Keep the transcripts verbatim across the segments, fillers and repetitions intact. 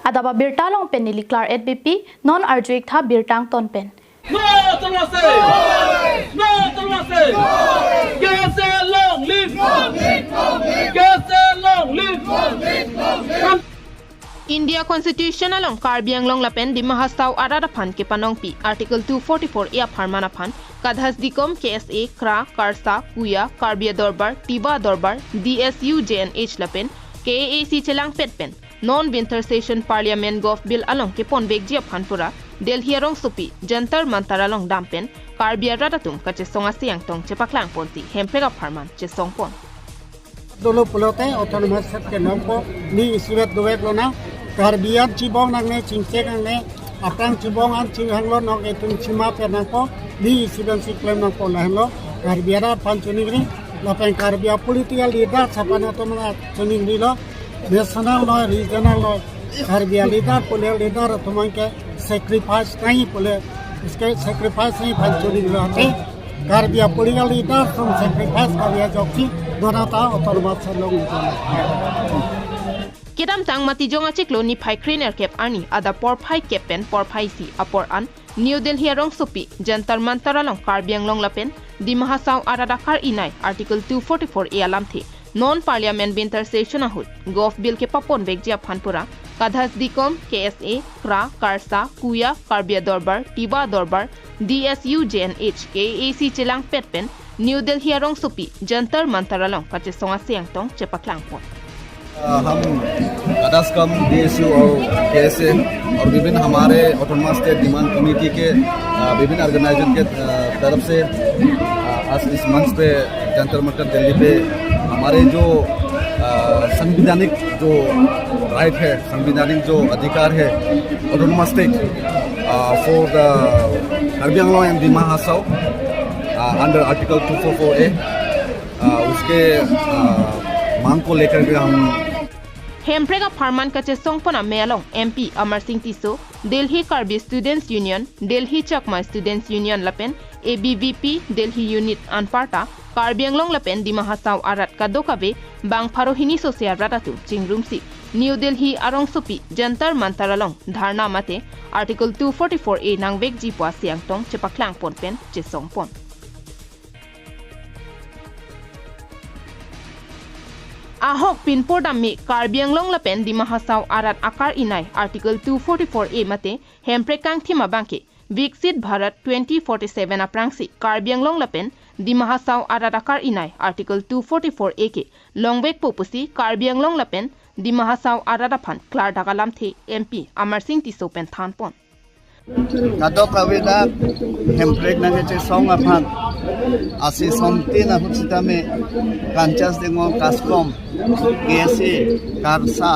Adap abirta along pen neli Klar Etbipi, non arju-ik tha birta angton pen. No autonomous state! No autonomous state! K S A long live! K S A long live! India Constitution along Karbi Anglong lapen Dima Hasao arat aphan kepanongpi Article two forty-four A apharman aphan Kadhas Dikom, K S A, KRA, KARSA, KUYA, Karbi Adorbar, Tiwa Adorbar, D S U J N H lapen K A A C chelangpet pen non winter session Parliament Govt Bill along keponvekji aphan pura Delhi arongsopi Jantar Mantar along dam pen Karbi arat atum kachesong ase angtong chepaklangponsi hemprek apharman chesongpon. Dolo pulote autonomous state ke nangpo, ni isivet dovek lonang, Karbi an chibong nangne, chingchek nangne, aphrang chibong an chinghanglo, nok etum chima pe nangpo, ni isivet si klem nangpo lahenlo, Karbi arat aphan choningri, lapen Karbi a political leader sapan atum na choningrilo, national lo, regional lo, Karbi a leader, political leader atum ke sacrifice nangji pule, iske sacrifice nangji aphan choningrilo ate, Karbi a political leader atum sacrifice Karbi ajoksi, donata autonomous state long. Kedamtang Matijong achiklo niphai krenerkep arni adap porphai kep pen porphai isi apor an New Delhi arongsopi Jantar Mantar along Karbi Anglong lapen Dima Hasao arat akar-inai Article two forty-four A alamthe non Parliament winter session ahut Govt Bill kepaponvekji aphan pura Kadhas Dikom, K S A, KRA, KARSA, KUYA, Karbi Adorbar, Tiwa Adorbar, D S U J N H, K A A C chelangpet pen New Delhi arongsopi Jantar Mantar along kachesong ase angtong chepaklangpon. अ, हम कदासकम, डीएसयू और केएसए और विभिन्न हमारे autonomous state demand committee के, अ, विभिन्न ऑर्गेनाइजेशन के, अ, तरफ से, अ, आज इस मंच पे जंतर मंतर दिल्ली पे हमारे जो, अ, संवैधानिक जो राइट है, संवैधानिक जो अधिकार है, autonomous state, a, for the Karbi Anglong and Dima Hasao, a, under Article two four four A, अ, उसके, अ, मांग को लेकर के हम Hemprek apharman kachesongpon amei along M P Amarsing Tisso, Delhi Karbi Students Union, Delhi Chakma Students Union lapen A B V P Delhi Unit anparta Karbi Anglong lapen Dima Hasao arat kadokave bang pharo hini sose arat atum chingrumsi New Delhi arongsopi Jantar Mantar along dharna mate Article two forty-four A nangvekji pu ase angtong chepaklangpon pen chesongpon. Ahok pinpor dam me Karbi Anglong lapen Dima Hasao arat akar-inai Article two forty-four A mate Hemprek kangthim abangke Viksit Bharat twenty forty-seven aphrangsi Karbi Anglong lapen Dima Hasao arat akar-inai Article two forty-four A ke longvekpo pusi Karbi Anglong lapen Dima Hasao arat aphan klardak alamthe M P Amarsing Tisso pen thanpon. Kadokave dak Hemprek nangkechesong aphan asesontin ahut sitame Kanchas Dengong Kaskom, K S A, KARSA,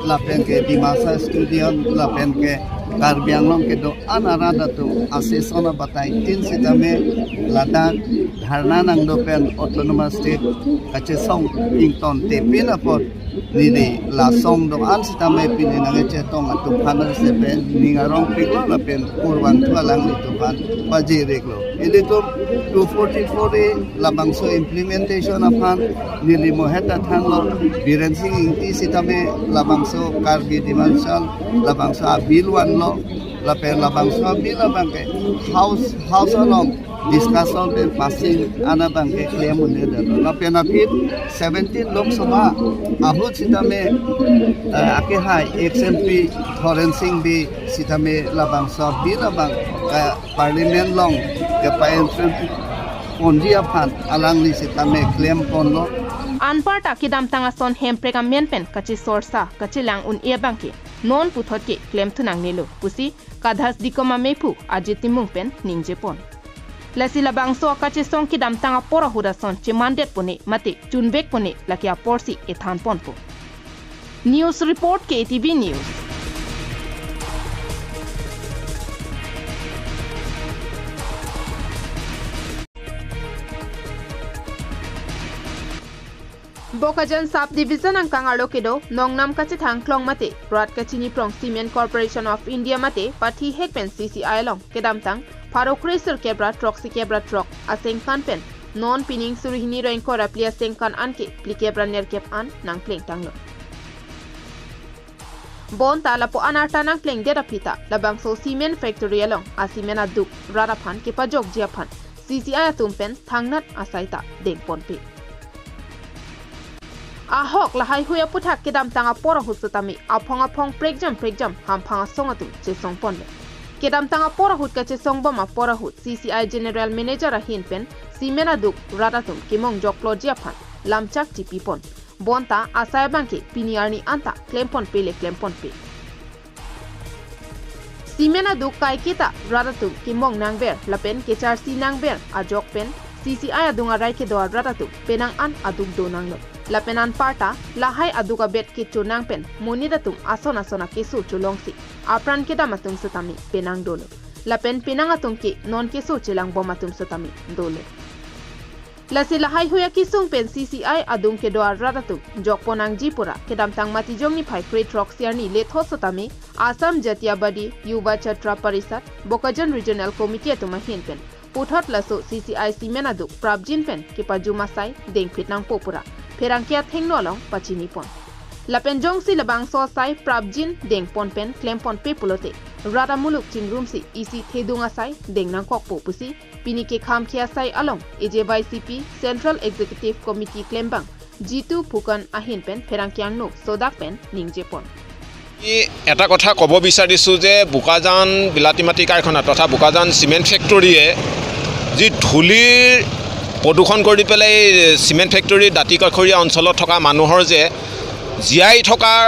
lapen ke Dimasa Student, lapen ke Karbi Anglong kedo-an arat atum aseson abataitin sitame ladak dharna nangdo pen autonomous state kachesong ingtontepin apot neli lasong do-an sitame pini nangkechetong atum aphan sepen ning arongpiklo lapen kurvangthu alanglitum aphan pajiriklo. Ilitum two forty-four A labangso implementation aphan neli mohet athanlo, Biren Singh Ingti sitame labangso Karbi Dima Hasao labangso a-bill vanlo, lapen labangso a-bill abangke House, House along discussion pen passing an abangke klem un-edetlo. Lapen aphi seventeen Lok Sabha ahut sitame, eh, akehai ex M P Thoren Sing Bey sitame labangso a-bill abang, eh, Parliament along kepa-introduce ponji aphan alangli sitame klemponlo. Anparta kedamtang ason Hemprek amen pen kachesorsa kachelang un-e abangke non puthot ke klemthu nangnelo pusi Kadhas Dikom amephu Ajit Timung pen ningjepon. Lasi labangso akachesong kedamtang apor ahut ason chemandetpone mate chunvekpone lake aporsi ethanponpo. News report, K T V News. Bokajan Sub Division angkang arlo kedo Nongnam Kachethang Klong mate Rat Kachini Prong Cement Corporation of India mate pathihek pen C C I along kedamtang pharo kre sirkep ra throksi kep ra throk asengkan pen non pining suri hini ra ingkoi ra phli asengkan anke phlikep ra nerkep an nangplengtanglo. Bonta lapu-an arta nangplengdet aphi ta labangso cement factory along a-cement aduk rat aphan kepajokji aphan C C I atum pen thangnat asai ta dengponpe. Ahok lahaihui aputhak kedamtang apor ahut setame aphong aphong prekjam prekjam hamphang asong atum chesongponlo. Kedamtang apor ahut kachesongbom apor ahut C C I General Manager ahin pen cement aduk rat atum kemongjok plotji aphan lamchak chipipon. Bonta asai abangke pini arni anta klemponpe le klemponpe. Cement aduk kaiketa rat atum kemong nangver lapen kecharsi nangver ajok pen C C I adung arai kedo arat atum penang an aduk do nanglo. Lapen anparta lahai aduk abet kecho nang pen monit atum ason ason akeso cholongsi apran kedam atum setame penang dolo. Lapen penang atum ke non keso chelangbom atum setame dolo. Lasi lahaihui akesung pen C C I adung kedo arat atum jokpon nangji pura kedamtang Matijong niphai krethrok siarni lethot setame Assam Jatiyabadi Yuva Chhatra Parishad Bokajan Regional Committee atum ahin pen puthot laso C C I cement aduk prapjin pen kepajum asai dengphit nangpo pura pherangke athengno along pachinipon. Lapen jongsi labangso asai prapjin dengpon pen klemponpe pulote rat amuluk chingrumsi isi thedung asai deng nangkokpo pusi pini kekham ke asai along A J Y C P Central Executive Committee klembang Jitu Phukan ahin pen pherangke angno sodak pen ningjepon. আমি এটা কথা ক'ব বিচাৰিছোঁ যে বোকাজান বিলাতী মাটি কাৰখানা তথা বোকাজান চিমেণ্ট ফেক্টৰীয়ে যি ধূলিৰ প্ৰদূষণ কৰি পেলাই চিমেণ্ট ফেক্টৰী দাঁতি কাষৰীয়া অঞ্চলত থকা মানুহৰ যে জীয়াই থকাৰ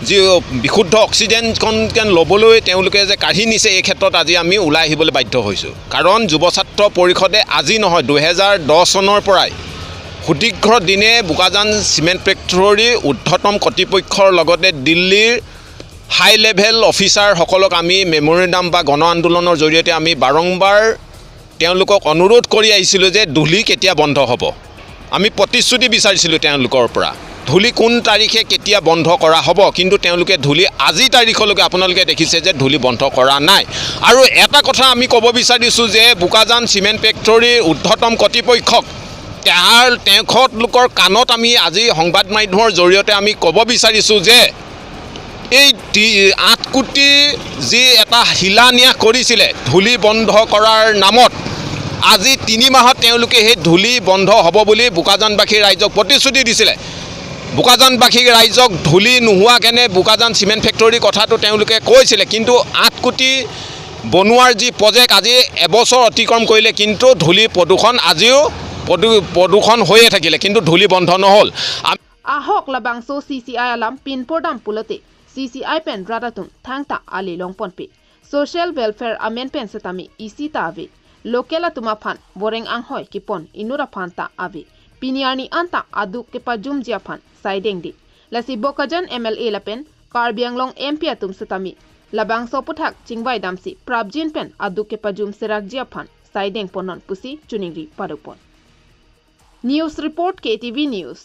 যি বিশুদ্ধ অক্সিজেনকণ যেন ল'বলৈ তেওঁলোকে যে কাঢ়ি নিছে, এই ক্ষেত্ৰত আজি আমি ওলাই আহিবলৈ বাধ্য হৈছোঁ। কাৰণ যুৱ ছাত্ৰ পৰিষদে আজি নহয়, দুহেজাৰ দহ চনৰ পৰাই সুদীৰ্ঘ দিনে বোকাজান চিমেণ্ট ফেক্টৰীৰ ঊৰ্ধ্বতম কৰ্তৃপক্ষৰ লগতে দিল্লীৰ হাই লেভেল অফিচাৰসকলক আমি মেমৰেণ্ডাম বা গণ আন্দোলনৰ জৰিয়তে আমি বাৰম্বাৰ তেওঁলোকক অনুৰোধ কৰি আহিছিলোঁ যে ধূলি কেতিয়া বন্ধ হ'ব। আমি প্ৰতিশ্ৰুতি বিচাৰিছিলোঁ তেওঁলোকৰ পৰা, ধূলি কোন তাৰিখে কেতিয়া বন্ধ কৰা হ'ব, কিন্তু তেওঁলোকে ধূলি আজি তাৰিখলৈকে আপোনালোকে দেখিছে যে ধূলি বন্ধ কৰা নাই। আৰু এটা কথা আমি ক'ব বিচাৰিছোঁ যে বোকাজান চিমেণ্ট ফেক্টৰীৰ ঊৰ্ধ্বতম কৰ্তৃপক্ষক, তাৰ তেখেতলোকৰ কাণত আমি আজি সংবাদ মাধ্যমৰ জৰিয়তে আমি ক'ব বিচাৰিছোঁ যে এই তি-, আঠ কোটি যি এটা শিলান্যাস কৰিছিলে ধূলি বন্ধ কৰাৰ নামত, আজি তিনি মাহত তেওঁলোকে সেই ধূলি বন্ধ হ'ব বুলি বোকাজানবাসী ৰাইজক প্ৰতিশ্ৰুতি দিছিলে। বোকাজানবাসী ৰাইজক ধূলি নোহোৱাকেনে বোকাজান চিমেণ্ট ফেক্টৰীৰ কথাটো তেওঁলোকে কৈছিলে, কিন্তু আঠ কোটি বনোৱাৰ যি প্ৰজেক্ট আজি এবছৰ অতিক্ৰম কৰিলে, কিন্তু ধূলি প্ৰদূষণ আজিও প্ৰদূ-, প্ৰদূষণ হৈয়ে থাকিলে, কিন্তু ধূলি বন্ধ নহ'ল। আম- Ahok labangso C C I alam pinpurdam pulote C C I pen rat atum thangta ale longponpe. Social welfare amen pen setame isi ta ave. Local atum aphan boreng anghoi kepon inut aphan ta ave. Pini arni anta aduk kepajumji aphan sai dengde. Lasi Bokajan M L A lapen Karbi Anglong M P atum setame labangso aputhak chingvaidamsi prapjin pen aduk kepajum serakji aphan sai dengponnon pusi choningri padopon. News report, K T V News.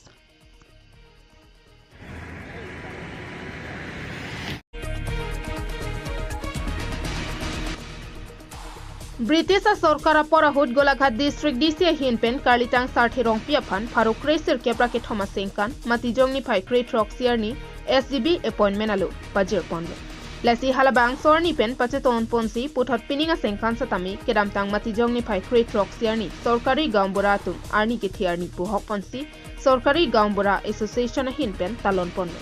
British asorkar apor ahut Golaghat District D C ahin pen Karlitang Sarthe Rongpi aphan pharo kre sirkep ra kethom asengkan Matijong niphai krethrok siarni S G B appointment alo pajirponlo. Lasi halabangso arni pen pachetonponsi puthot pining asengkan setame kedamtang Matijong niphai krethrok siarni sorkari gaonbura atum arni kethe arni puhokponsi Sorkari Gaonbura Association ahin pen talonponlo.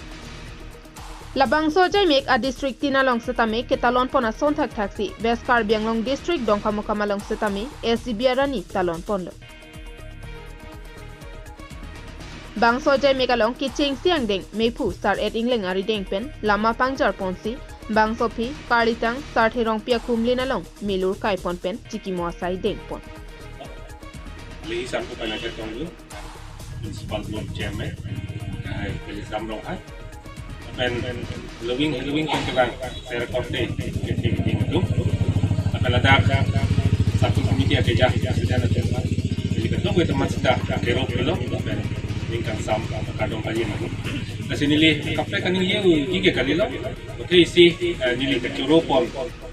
Labangso ajaimek a district tin along setame ketalonpon ason thakthaksi West Karbi Anglong district Dongkamukam along setame S G B arani talonponlo. Bangso ajaimek along kechengsi angdeng mephu Sar-et Ingleng arideng pen lama pangjarponsi bangso aphi Karlitang Sarthe Rongpi akumlin along melur kaipon pen chikimo asai dengpon. Lehai sangko pen aja tonglo, Municipal Board Chairman, hai Peli Samrong hai. Pen loving, loving pen kelang, ser korte, ke tim tim tu. Pen ladak, satu komiti aja jah, sudah na cuma. Jadi ketua gue teman sudah, kerok dulu, pen bingkang sam, kadong aja na. Lasi neli, kape kan neli ye, ike kali lo. Oke, isi, eh, neli kechoro pon.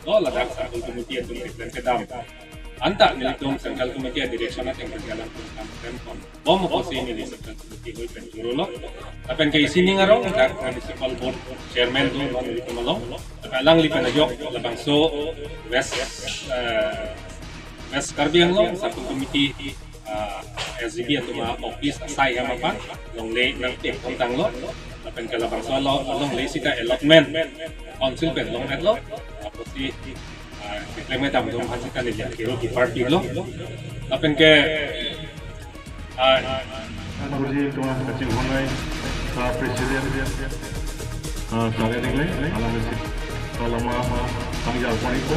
Oh, ladak satu komiti atum kelang kedam. anta nelitum Central Committee a-direction ateng pen alanglitum kam klem ponbom apotsi neli Central Committee ahoi pen choro lo. Lapen ke isi ning arong dak Municipal Board Chairman do non nelitum along. Lapen alangli pen ajok labangso West, eh, West Karbi Anglong Sub Committee, ah, S G B atum a-office asai hem aphan longle nangpek pon tanglo. Lapen ke labangso alo longle sita allotment council pen longdetlo. Apotsi, ah, keklem kedam atum aphan sita neli akero kipar piklo. Lapen ke, ah, Nangji tuma kachinghon nai, ah, President, ah, Sir Ening le, alang si, ah, lama, ah, kami jal pon ikpo.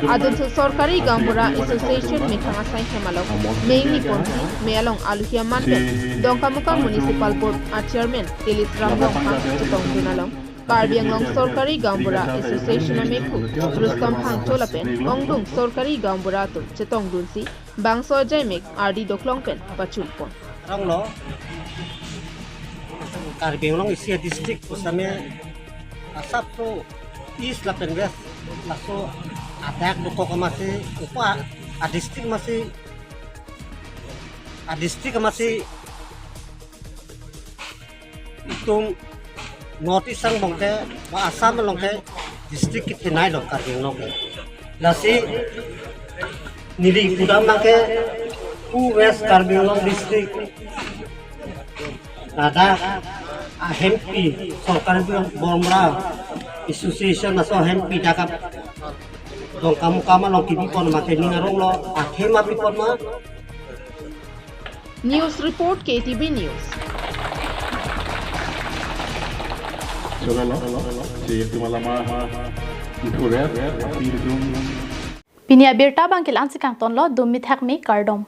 Adunso Sorkari Gaonbura Association methang asai hem along mengni ponsi me along aluhi aman pen Dongkamukam Municipal Board a-Chairman Elis Ram Rongphar chetongdun along Karbi Anglong Sorkari Gaonbura Association amekhu Rustom Phangcho lapen ongdung Sorkari Gaonbura atum chetongdunsi bangso ajaimek ardi doklong pen pachul pon. Rong lo, Karbi Anglong isi a-district pusitame asapso East lapen West laso adak dokok amatsi, upa a-district amatsi, a-district amatsi itum North East angbong ke, ba Assam along ke district kethenei lo Karbi Anglong ke. Lasi neli pudam abang ke pu West Karbi Anglong District ladak ahempi Sorkari Gaonbura Association laso ahempi dak Dongkamukam along kebi pon ma, kening arong lo, ahem api pon ma. News report, K T V News. Cholo lo, si tuma lama, ipuret, api itum. Pini abirta abang ke la-ansi kangtonlo, dum mithak me kardom.